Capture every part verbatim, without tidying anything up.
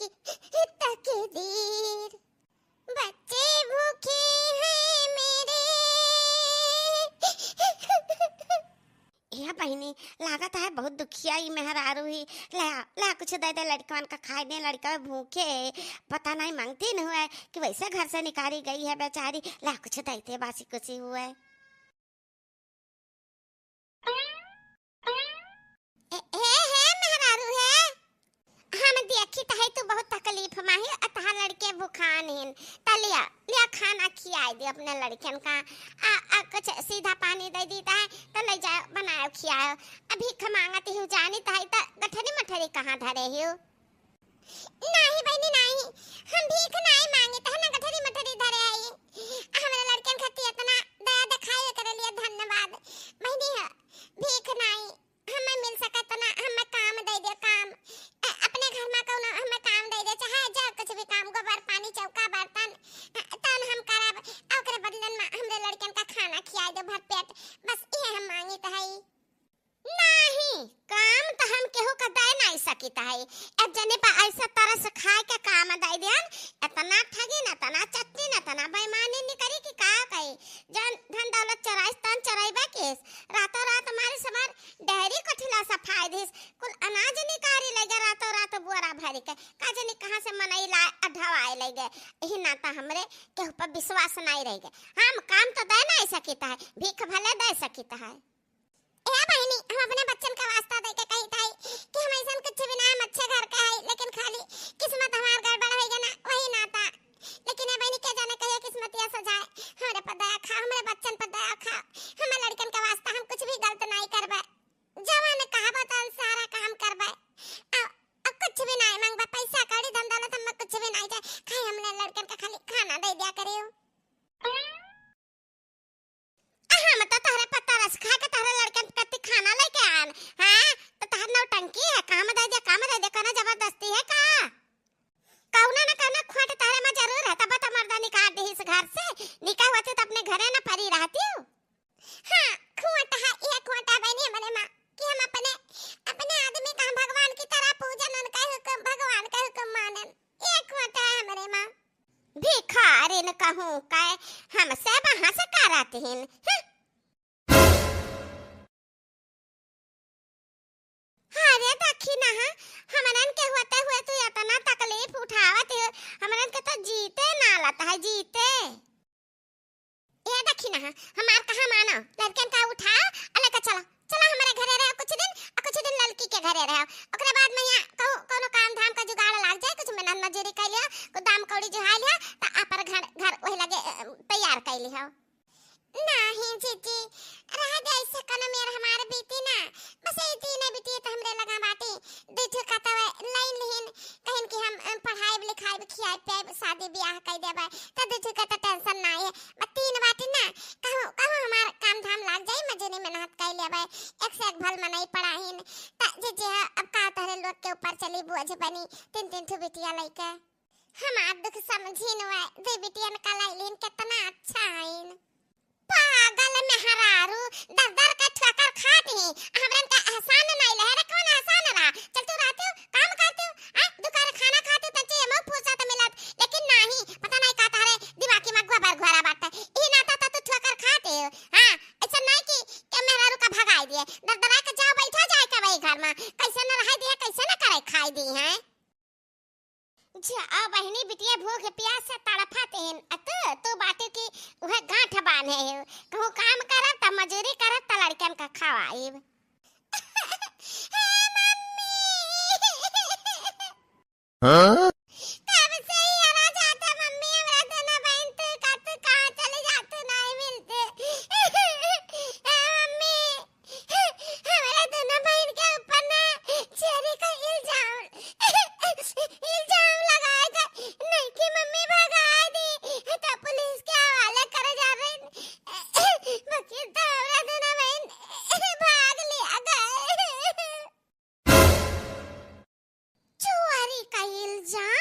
तकदीर, बच्चे भूखे हैं मेरे। ए बहिनी, लागत है बहुत दुखिया ई मेहरारू ही। ला, ला कुछ दे दे लड़कवन का खाए दे, लड़का भूखे, पता नहीं मांगती न हुआ है कि वैसे घर से निकाली गई है बेचारी। ला कुछ देते बासी कुछ हुआ है। ए, हे, हे, मेहरारू हे, हम देखी त है तू बहुत तकलीफ मा ही, अतहा लड़के भुखान हिन, त लिया, लिया खाना खियाए दे अपने लड़कन का, आ, आ, कुछ सीधा पानी दे दी त है, त ले जाओ, बनाओ, खियाओ। अभी भीख मांगत ही जानी त है, त गठरी मठरी कहाँ धरे ही? नाही बहिनी, नाही, हम भीख नाही मांगित है, ना गठरी मठरी धरे आई। हमरा लड़कन खातिर इतना दया दिखाए, एकरे लिए धन्यवाद। बहिनी ह, भीख नाही, हमें मिल सकत ना, हमें काम दे दे, काम। अ-, अपने घर में कौनो हमें काम दे दे, चाहे जो कुछ भी काम, गोबर, पानी, चौका, बर्तन, अ, तौन हम करब। आ ओकरे बदलन में हमरे लड़कन का खाना खियाए दे भर पेट, बस ये हम मांगित है। नाही, काम त हम केहू का दे नाही सकित है। एक जने पर ऐसा तरस खाए के काम दे देन, इतना ठगिन, इतना चट्टिन, इतना बेईमानी निकरी कि का कही। जन धन दौलत चोराइस तन चोरइबे किस। रातों रात हमारे समार डेहरी कोठिला सफाई दिस, कुल अनाज निकारी ले गए रातों रात बोरा भरी के। का जनी कहाँ से मनई ला अढ़वाए ले गए। यही नाता हमरे केहू पर विश्वास नाही रह गए। हम काम त दे नाही सकित है, भीख भले दे सकित है। ए बहिनी, हम अपने बच्चन का वास्ता दे के कही थाई कि हम ऐसन कुछ भी ना, हम अच्छे घर के हई, लेकिन खाली किस्मत हमार गड़बड़ होई गए ना, वही नाता। लेकिन ए बहिनी, के जाने कहियो किस्मतिया सजाए, हमरे पर दया खा, हमरे बच्चन पर दया खा, हमरे लड़कन के वास्ता हम कुछ भी गलत नाही करबे, जवन कहबे तवन सारा काम करबे। आ, आ कुछ भी नाही मांगबे, पैसा कौड़ी धन दौलत हमें कुछ भी नाही चाहे, खाली हमरे लड़कन का खाली खाना दे दिया करियो। हम तो तोहरे पर तरस खा के तोहरे लड़कन खातिर खाना लेके आन। हाँ, तो तोहर नौटंकी है, काम दे दे, काम दे दे, कौनो जबरदस्ती है का? कौनो न कौनो खोट तोहरे में जरूर है, तब तो मर्दा निकाल दिहिस घर से। निकाह होती तो अपने घरे न परी रहती हो। हाँ, खोट है, ये खोट है बहनी हमरे माँ कि हम अपने, अपने आदमी का हम भगवान की तरह पूजन, उनका हुक्म, भगवान का हुक्म मानन। ये खोट है हमरे माँ। भिखारिन कहूँ कै हमसे बहस करत हिन। हं। अरे दखिनहा, हमरन के होते हुए तू इतना तकलीफ उठावत हो, हमरन के तो जीते ना लत है, जीते। ए दखिनहा, हमार कहा मानो, लड़कन का उठाओ, आ लेके चलो, चलो हमरे घरे रहो कुछ दिन, आ कुछ दिन लड़की के घरे रहो। ओकरे बाद में यहाँ कहूँ, कौनो काम धाम का जुगाड़ लाग जाए, कुछ मेहनत मजूरी कर लियो, कुछ दाम कौड़ी जुहा लियो, त आपन घर, घर वही लगे, अ, तैयार कर लियो। नाही जीजी, रह दे ऐसे कौनो मेर हमार बीती ना, बस ये तीन बिटिया तो हमरे लगा बाटी, दू ठो का तो लाइन लिहिन, कहिन कि हम, अ, पढ़ाइब, लिखाइब, खियाइब, पियाइब, शादी ब्याह कइ देबै, त दू ठो का त tension नाई है। बस तीन बाटी ना, कहूँ, कहूँ हमार काम धाम लाग जाई, मजूरी मेहनत कइ लेबै, एक से एक भल मनई पड़ाहिन। त जे, जे अब का तोहरे लोग के ऊपर चली बोझ बनी, तीन, तीन ठो बिटिया लइके। हमार दुख समझिन वै, दू बिटियन का लइलिन, केतना अच्छा हइन। पागल मेहरारू, दर दर के ठोकर खात ही, हमरन का एहसान नाई लहे रे, कौन एहसान रहा? चल तू रहतिउ, काम करतिउ, आ, दुकान खाना खातिउ, त चीज में फुर्सत मिलत, लेकिन नाही, पता नाही का तहरे दिमागी में गोबर घोरा बाटे। ई नाता त तू ठोकर खातिउ, हाँ, ऐसा नाही कि, कि मेहरारू का भगाई दिए, दर दरा के जाओ बैठा जाए के वही घर में, कैसे न रहे दिए, कैसे न करे खाई दी हैं। जा, आ बहिनी बिटिया भूख प्यास से तड़फत हिन। अ तू, तू बाटे की उहे गांठ बांधे हो। कहूँ काम करब त मजूरी करब त लड़कन का खवाइब। हे मम्मी। हाँ? कब से ही आवाज आता मम्मी, हमरा दोनों बहन तू का, तू कहाँ चली जातू, नहीं मिलते। हे मम्मी। हमरा दोनों बहिन के ऊपर ना चोरी का इल्जाम, इल्जाम लगाए थे। नहीं कि मम्मी भगा दी, तो पुलिस के हवाले करे जा रहे। वकील तो हमरा दोनों बहिन भाग लिया गए। चोरी का इल्जाम?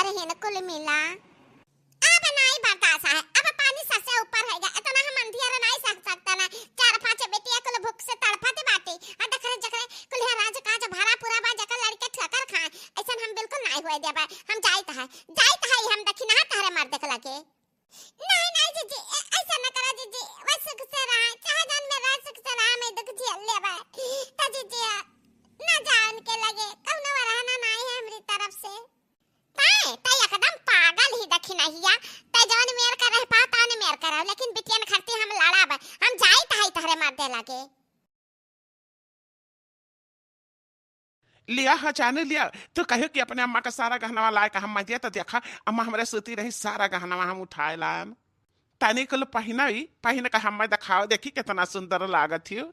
तहिन कुल मिला। अब नाई बर्दाश्त है, अब पानी सर से ऊपर है गया, इतना हम अंधियर नाई सह सकता ना। चार पांच बेटिया कुल भूख से तड़फत बाटी, आ देख रहे जकरे कुल है राज काज भरा पूरा बा, जकर लड़के ठोकर खाए, ऐसन हम बिल्कुल नाई हुए देबे। हम जाइत है, जाइत है, हम देखी ना तहरे मर्द के लगे। नहीं, नहीं जीजी, ए-, ऐसा न करा जीजी, वह सुख से रहा, चाहे जौन में रहा, सुख से रहा, मैं दुख झेल लेबे। त जीजी, ना जा उनके लगे, कौनो वरहना नहीं है हमरी तरफ से। तै, तै एकदम पागल ही दखिनहिया, तै जौन मेर कर रह पा, तौन मेर कर रह, लेकिन बिटियन खरती हम लड़ब, हम जाइत है तहरे मर्दे लगे। लिया ह जाने लिया, तू कहियो कि अपने अम्मा का सारा गहनवा लाए का हम दिया, तो देखा अम्मा हमरे सूती रही, सारा गहनवा हम उठाए लान। तनी कुल पहिना ही, पहिन के हमें दिखाओ, देखी कितना सुंदर लागत हियो।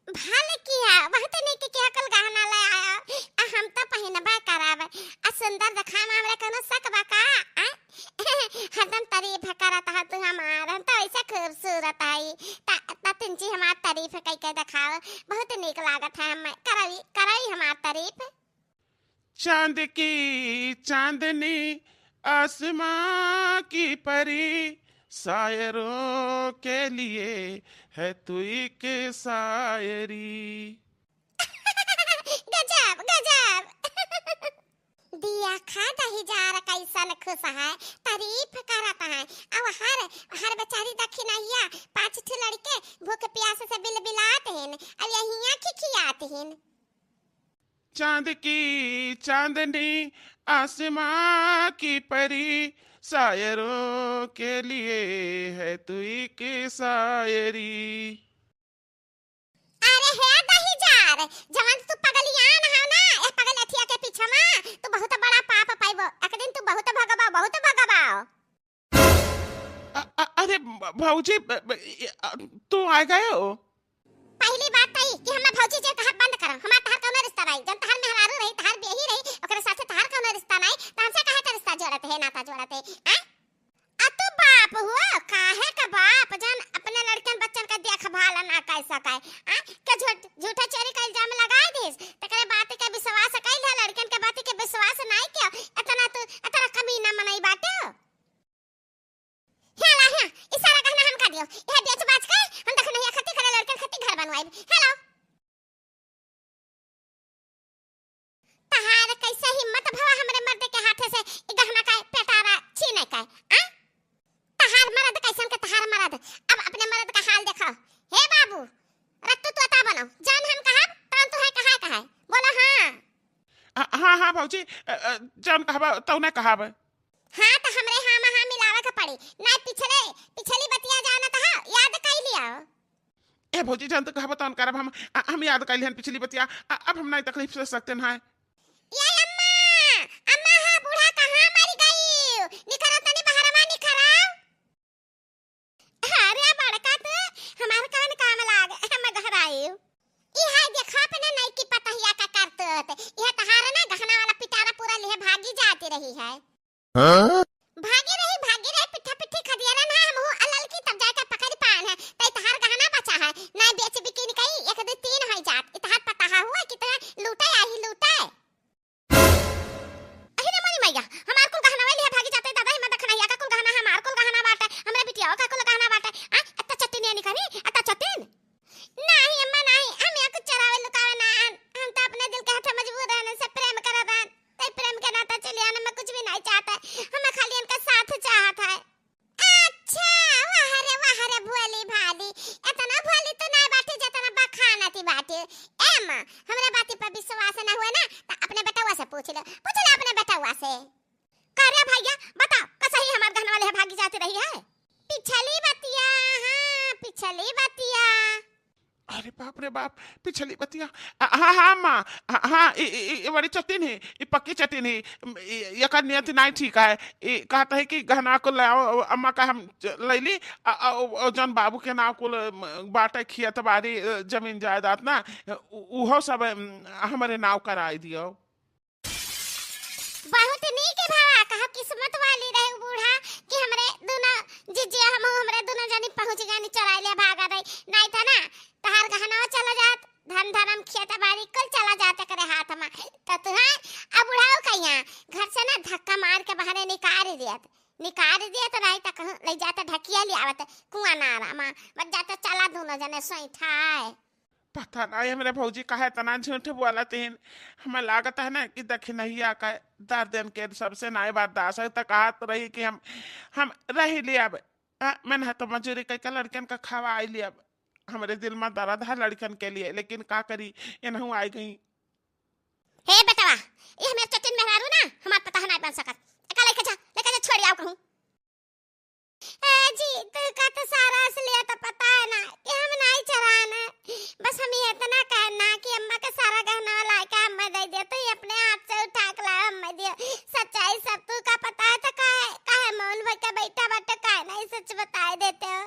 भले किया, बहुत नीक किया, कुल गहना ले आया, आ हम तो पहिनबे कराब, आ सुंदर दिखाए में हमरे कोनो शक बा का? आ? हरदम तारीफ करत ह तू हमार, हम तो ऐसे खूबसूरत हई। ता, ता तिनची हमार तारीफ कई के देखाओ, बहुत नीक लागत है हमें। करई, करई हमार तारीफ। चांद की चांदनी, आसमां की परी, शायरों के लिए है तू एक शायरी। गजब, गजब। दिया खा दही जार कैसन खुश है, तारीफ करत है। अब हर, हर बेचारी दखिनहिया पाँच ठो लड़के भूख प्यास से बिलबिलात हिन, अब यहिया खिखियात हिन। चांद की चांदनी, आसमां की परी, शायरों के लिए है तू एक शायरी। अरे हे दही जार, जवन तू पगलियान हव ना, ए पगल अथिया के पीछे में, तू बहुत बड़ा पाप पाइबो। एक दिन तू बहुत भगबा, बहुत भगबा। अ-, अ-, अरे ब-, भौजी, ब-, ब-, इ-, अ, तू आ गए हो? पहली बात तो ई कि हमें भौजी जे कहा बंद करो, हमार तहार कौनो रिश्ता नहीं। जब तहार मेहरारू रही, तहार बेही रही, ओकरे साथे तहार कौनो रिश्ता नहीं, तो हमसे काहे का रिश्ता जोड़त है, नाता जोड़त है, हैं? आ तू बाप हुआ, काहे का बाप, जौन अपने लड़कन बच्चन का देखभाल ना कर सके, आ? के झूठ, झूठा चोरी का इल्जाम लगाए दिस, तकरे बात के विश्वास कइल है, लड़कन के बात के विश्वास नहीं किया, इतना तू, इतना कमीना मनई बाटे हो। हे ला, हे, ई सारा गहना हमका दियो। यह बेच बाच के हम दखिनहिया खती करे लड़कन खती घर बनवाइब। हे लो। तहार कैसे हिम्मत भवा हमरे मर्द के हाथे से ई गहना का पेटारा छीने का, आ? तहार मर्द कैसन के तहार मर्द। अब अपने मर्द का हाल देखो। हे बाबू, रत्तू तोता बनो। जौन हम कहब, तौन तुहे कहाए कहाए। बोलो हाँ। अ, हाँ, हाँ भौजी, अ, अ, जौन कहबा, तौने कहब। हाँ, त हमरे हाँ में हाँ मिलावे के पड़ी। नाहीं पिछले, पिछली बतिया जानत ह, याद कइ लिया। ए भौजी, जौन तू कहबो तौन करब हम, अ, हम याद कइ लिहन पिछली बतिया, अ, अब हम नाहीं तकलीफ से सकते हैं। ए अम्मा, अम्मा, हाँ बूढ़ा कहाँ मरि गई? निकरो तनी बहरवा निकरो। अरे बड़का तू, हमार कौन काम लाग, हम घर आइउ। ई हाय देखा अपने नई की पतहिया का करतूत। यह तहार ना गहना वाला पिटारा पूरा लिहे भागी जाती रही है। हाँ? भागी रही, भागी रही, पिट्ठा पिट्ठी खदिया ना, ना हम हूँ अलल की तब जाके पकड़ पान है। तई तहार गहना बचा है, ना बेच बिकिन कई, एक दो तीन है जात। ई तहार पता है हुआ कितना लूटे आई लूटे। अहि रे मोरी मैया, हमार कुल गहना वाली है, भागी जाते दादा, हिम्मत दखनैया का कुल गहना हमार कुल गहना बाटे, हमरे बिटिया का कुल गहना बाटे। आ, अत्ता चट्टिन यानी कनी, अत्ता चट्टिन। नाही अम्मा नाही, हम यहाँ कुछ चोरावे लुकावे ना आन, हम तो अपने दिल के हाथे मजबूर रहन, से प्रेम करत रहन, ते प्रेम के नाता चलिए आन, मैं कुछ भी नहीं चाहता, हमें खाली इनका साथ चाहत है। अच्छा, वाह रे, वाह रे, भोली भाली। इतना भोली तो नाय बाटी, जितना बखानती बाटी। ए माँ, हमरे बाती पर विश्वास ना हुए ना, तो अपने बेटवा से पूछ ले, पूछ ले अपने बेटवा से। का रे भैया, बताओ, कसही हमार गहना वाली है भागी जाती रही है? पिछली बतिया, हाँ, पिछली बतिया। अरे बाप रे बाप, पिछली बतिया। आ, हाँ, हाँ, माँ, हाँ, हाँ, ई, ई, ई, ई बड़ी चटिन ही, ई पक्की चटिन ही, ई, एकर नियत नाई ठीक है। ई कहत है कि गहना को ले आओ, अम्मा का हम च-, ले ली, आ, आ, ओ, ओ, जौन बाबू के नाव कुल, म, बाटे खेत बाड़ी, अ, जमीन जायदाद ना, उ-, उहो सब, अम, हमरे नाव कराई दियो। बहुत नीक भवा, कहा किस्मत वाली रहे उ बूढ़ा कि हमरे दुनो जीजे हमहू हमरे दुनो जनी पहुँच गनी चोराइले भागा रही, नाहीं त ना तहार गहनवा चला जात, धन धर्म खेत बाड़ी कुल चला जात एकरे हाथ में। त तुहार अब बुढ़ाऊ कहिया घर से ना धक्का मार के बाहरे दियत, निकाल दियत, नहीं त कहूँ ले जात ढकिया ले आवत, कुआं नारा मा, बच जात चला दोनों जने सोई ठाए। पता नहीं हमरे भौजी काहे इतना झूठ बोलत हिन। हमें लागत है ना कि दखिनहिया का दर्दन के सबसे नाई बर्दाश्त है, त कहत रही कि हम, हम रह ले अब। आ, मन है तो मजूरी कइके लड़कन का खवाई ले अब। हमरे दिल में दर्द है लड़कन के लिए, लेकिन का करी, एनहू आई गई। हे बेटवा, ये हमें चटिन मेहरारू ना, हमार पता है नाई बन सकत। एका लेके जा, लेके जा, छोड़ आओ कहूँ। ए जी, तू का तो सारा असलियत पता है ना कि हम नाई चरान है। बस हम ये इतना कहना कि अम्मा के सारा गहना लाइके अम्मा दे दियो, तू ही अपने हाथ से उठा के लाओ, अम्मा दियो। सच्चाई सब तू का पता है तो काहे, काहे मौन भर के बैठा बाटे, काहे नहीं सच बताए देते हो?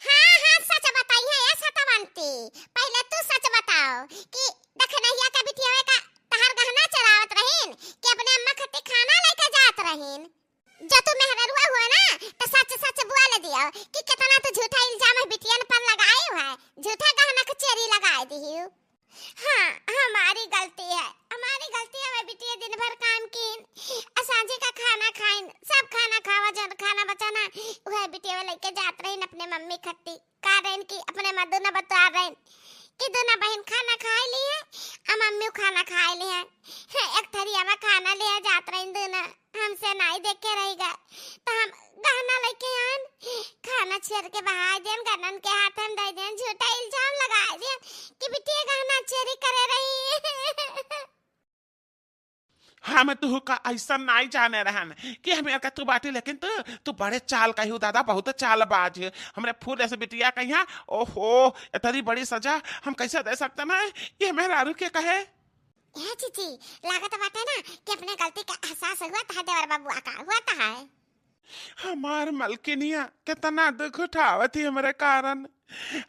हाँ, हाँ, सच बताई है ये सतवंती। पहले तू सच बताओ कि दखनहिया के बिटिया का तहार गहना चरावत रहीन कि अपने अम्मा खत्ती खाना लेके जात रहीन? जो तू मेहररुआ हुआ ना, तो सच सच बोल दियो कि कितना तू झूठा इल्जाम है बिटियन पर लगाए हुआ है, झूठा गहना के चोरी लगाए दियो। हाँ, हमारी गलती है, हमारी गलती है। वह बिटिया दिन भर काम कीन, आ सांझी का खाना खाइन, सब खाना खावा, जौन खाना बचा ना, वह बिटिया लेके जात रहीन अपने मम्मी खत्ती। का रहीन कि अपने मा दूना बतुआ रहीन कि दूना बहिन खाना खाए ली है, आ मम्मी खाना खाए ली है। एक थरिया में खाना लिया जात रहीन दूना, हमसे नाई देख के रह गए। तो हम गहना लेके आन, खाना छेर के बहा देन, गनन के हाथ में दे देन, झूठा इल्जाम लगा देन कि बिटिया गहना चोरी करे रही। हम तुहू का ऐसा नाई जाने रहन कि हमें का तू बाटी, लेकिन तू, तू बड़े चाल कही हो दादा, बहुत चालबाज है। हमरे फूल ऐसे बिटिया कहिया, ओहो, इतनी बड़ी सजा हम कैसे दे सकते ना, ये मेहरारू के कहे। ए जीजी, लागत बाटे ना कि अपने गलती का एहसास हुआ था देवर बबुआ का, हुआ था है। हमार मलकिनिया कितना दुख उठावत ही हमरे कारण।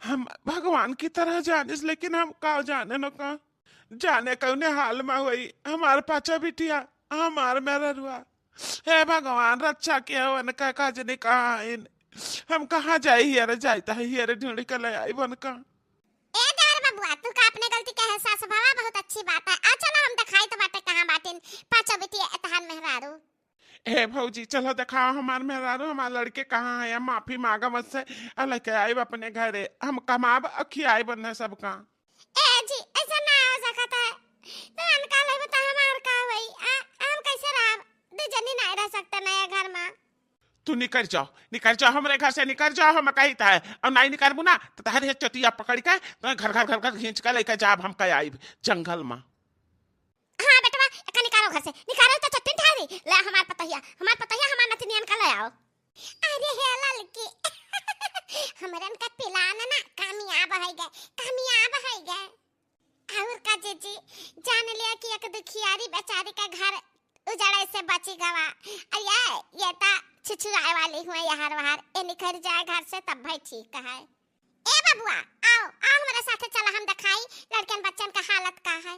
हम भगवान की तरह जानिस, लेकिन हम का जाने न का, जाने कौने हाल में होई हमार पाचा बिटिया, हमार मेहररुआ। हे भगवान, रक्षा किया उनका, का जने कहाँ आइन। हम कहाँ जाई, हियर जाई, त हियर ढूंढ के ले आई उनका। ए देवर बबुआ, तू का अपने गलती के एहसास भवा, बहुत अच्छी बात है। आ चलो हम दिखाई तो बाटे कहाँ बाटिन पाचो बिटिया एतहान मेहरारू। ए भौजी, चलो दिखाओ हमार मेहरारू, हमार लड़के कहाँ है, हम माफी मांगा मुझसे, और लेके आइब अपने घरे, हम कमाब और खियाइब उन्हें सबका। ए जी, ऐसा ना हो सकता है, तो हम का लेबे तो हमार का होई? आ, हम कैसे रहब? दो जनी नहीं रह सकते नया घर में। तू निकल जाओ, निकल जाओ, हमरे घर से निकल जाओ, हम कही था, और नहीं निकलबू ना, तो तहरे चटिया पकड़ के, तो घर, घर, घर, घर खींच के लेके जाब, हम कह आइब जंगल में। हाँ बेटवा, एका निकालो घर से, निकालो तो चट्टिन ठारी। ले हमार पतहिया, हमार पतहिया, हमार नतिनियन का ले आओ। अरे हे ललकी, हमरन का plan ना कामयाब होइ गए, कामयाब होइ गए। और का जीजी, जान लिया कि एक दुखियारी बेचारी का घर उजड़े से बची गवा। अरे ये ता छुछुआए वाली हुए यहर वहर, ए निकल जाए घर से तब भाई ठीक है। ए बबुआ, आओ, आओ हमारे साथे चला, हम दिखाई लड़कन बच्चन का हालत का है।